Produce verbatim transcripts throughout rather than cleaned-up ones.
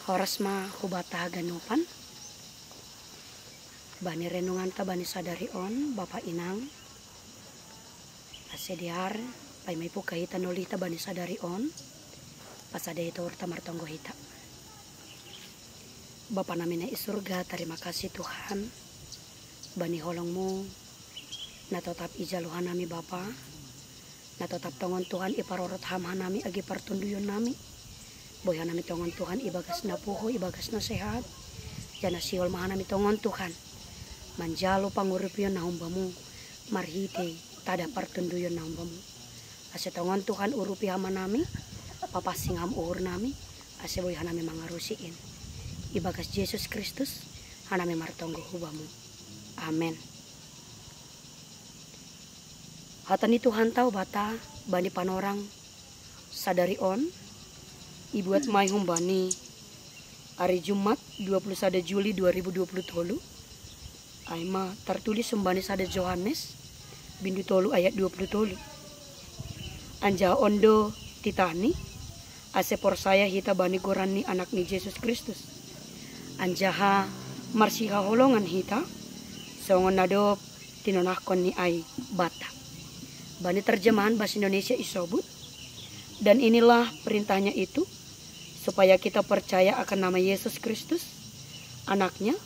Horas ma huba ta haganupan. Bani renunganta bani sadari on, bapa inang, ase diar pai mai puka hita nolita bani sadari on. Pasada hita urta martonggo hita. Bapa nami na i surga, tarima kasih Tuhan bani holongmu na totap ijalo hanami Bapa. Na totap tongon Tuhan iparorot ham hanami agi partonduyon nami. Boi hanami tongon Tuhan ibagas na puho, ibagas na sehat. Jana sihol ma hanami tongon Tuhan manjalo pangurupion na humbamu marhite tada partonduyon na humbamu. Ase tongon Tuhan urupi ham hanami, papansing ham uhur nami, ase boi hanami mangarusi in. Ibagas Jesus Kristus hanami martonggo hubamu. Amen. Hata ni Tuhanta hubata bani panorang sadari on, ibuat mai humbani ari Jumat dua puluh sada Juli dua ribu dua puluh tolu. Ai ma tartulis humbani sada Johanes bindu tolu ayat dua puluh tolu. Anjaha on do titahni, ase porsaya hita bani goran ni Anak ni Jesus Kristus. Anjaha marsihaholongan hita, songon na dob tinonahkon ni ai banta. Bani terjemahan bahasa Indonesia isobut, dan inilah perintahnya itu, supaya kita percaya akan nama Yesus Kristus, Anaknya,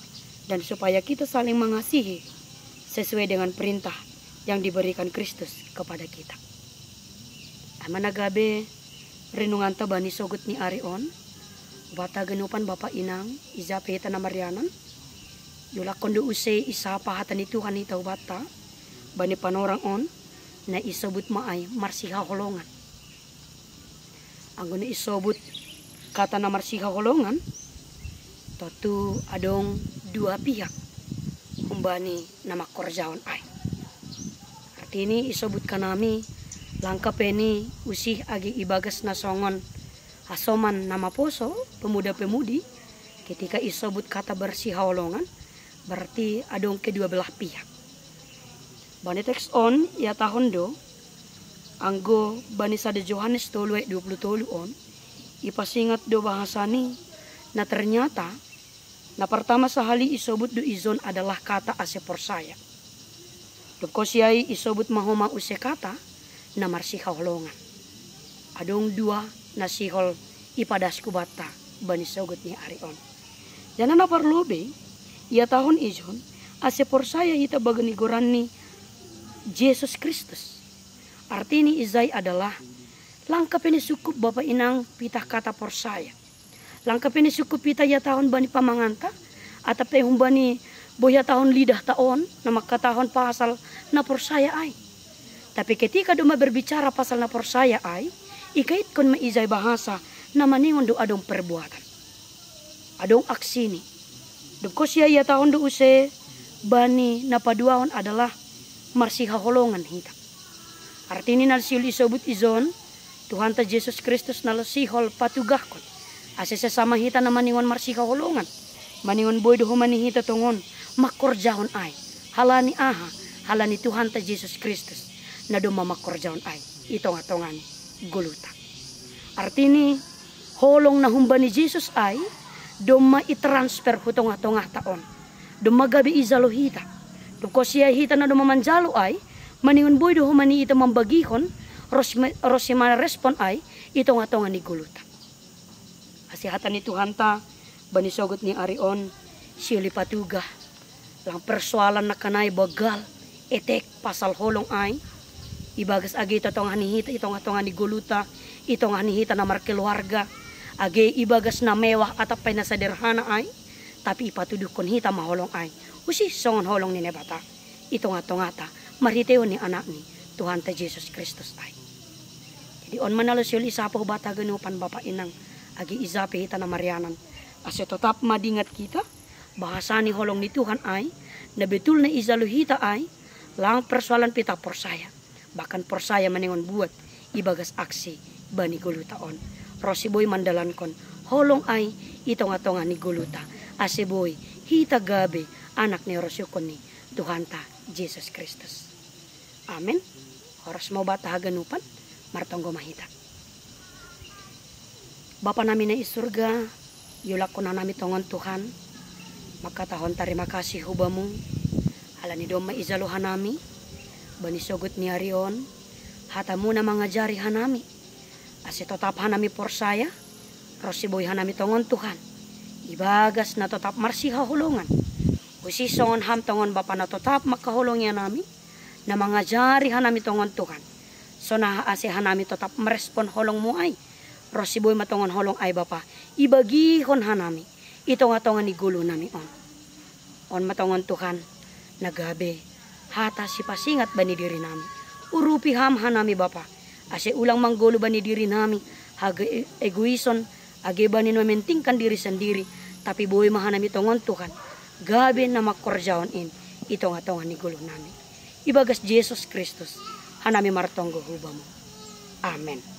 dan supaya kita saling mengasihi sesuai dengan perintah yang diberikan Kristus kepada kita. Ai ma na gabe renunganta bani sogot ni ari on. Hubata haganupan bapa inang, ija pe hita na marianan, diulakkon do use isapa hata ni Tuhan hita hubanta bani panorang on, na isobut ma ai marsihaholongan. Anggo na isobut kata na marsihaholongan, tontu adong dua pihak humbani na mangkorjahon ai. Artini isobut hanami, lang pe ni usih agi ibagas na songon hasoman na maposo, pemuda-pemudi, ketika isobut kata marsihaholongan, berarti adong kedua belah pihak. Bani teks on ihatahon do, anggo bani sada Johanes tolu ayat dua puluh tolu on, ipasingat do bahasa ni na ternyata na pertama sahali isobut do ijon adalah kata ase porsaya. Dob kosi ai isobut ma homa use kata na marsihaholongan. Adong dua na sihol ipadas hubanta bani sogot ni ari on. Jana na parlobei, ihatahon ijon ase porsaya hita bani goran ni Jesus Kristus. Artini ijai adalah, lang pe ni sungkup bapa inang pitah kata porsaya. Lang pe ni sungkup hita ihatahon bani pamanganta, atap pe humbani boi hatahon lidahta on na mangkatahon pasal na porsaya ai. Tapi ketika domma berbicara pasal na porsaya ai, ikaitkon ma ijai bahasa na maningon do adong perbuatan, adong aksini. Dob kosi ai ihatahon do use bani na paduahon adalah marsihaholongan hita. Artini na sihol isobut ijon, Tuhanta Jesus Kristus na sihol patugahkon ase sesama hita na maningon marsihaholongan, maningon boi do homa ni hita tongon mangkorjahon ai. Halani aha? Halani Tuhanta Jesus Kristus na domma mangkorjahon ai i tonga-tonga ni goluhta. Artini holong na humbani Jesus ai domma itransfer hu tonga-tongahta on. Domma gabe ijalo hita. Dob kosi ai hita na domma manjalo ai, maningon boi do homa ni hita mambagihon ros, ros marespon ai i tonga-tonga ni goluhta. Ase hata ni Tuhanta bani sogot ni ari on, sihol ipatugah, lang persoalan nangkin ai banggal, etek pasal holong ai ibagas age i tonga-tonga ni hita, i tonga-tonga ni goluhta, i tonga ni hita na markeluarga, age ibagas na mewah atap pe na sederhana ai, tapi ipatuduhkon hita ma holong ai usih songon holong ni Naibata i tonga-tongata marhitehon ni Anakni, Tuhanta Jesus Kristus ai. Jadi on ma na sihol isapa hubanta haganupan bapa inang, age ija pe hita na marianan, ase totap ma diingat hita bahasa ni holong ni Tuhan ai, na betul na ijalo hita ai, lang persoalan pe hita porsaya, bahkan porsaya maningon buat ibagas aksi bani goluhta on, ronsi boi mandalankon holong ai i tonga-tonga ni goluhta, ase boi hita gabe anak ni harosuhon ni Tuhanta Jesus Kristus. Amen. Horas ma hubanta haganupan, martonggo ma hita. Bapa nami na i surga, Iulakkon hanami tongon Tuhan, mangkatahon tarima kasih hu Bamu, ala ni domma ijalo hanami bani sogot ni ari on, hataMu na mangajari hanami, ase totap hanami porsaya, ronsi boi hanami tongon Tuhan, ibagas na totap marsihaholongan, usih songon Ham tongon Bapa na totap mangkaholongi hanami, na mangajari hanami tongon Tuhan, sonaha ase hanami totap merespon holong-Mu ai, ronsi boi ma tongon holong ai Bapa, ibagihon hanami i tonga-tonga ni goluhnami on. On ma tongon Tuhan, na gabe hata sipasingat bani dirinami. Urupi Ham hanami Bapa, ase ulang manggoluh bani dirinami hage egoison, age bani na mementingkan diri sandiri, tapi boi ma hanami tongon Tuhan, gabe na mangkorjahon in i tonga-tonga ni goluhnami. Ibagas Jesus Kristus hanami martonggo hu Bamu. Amen.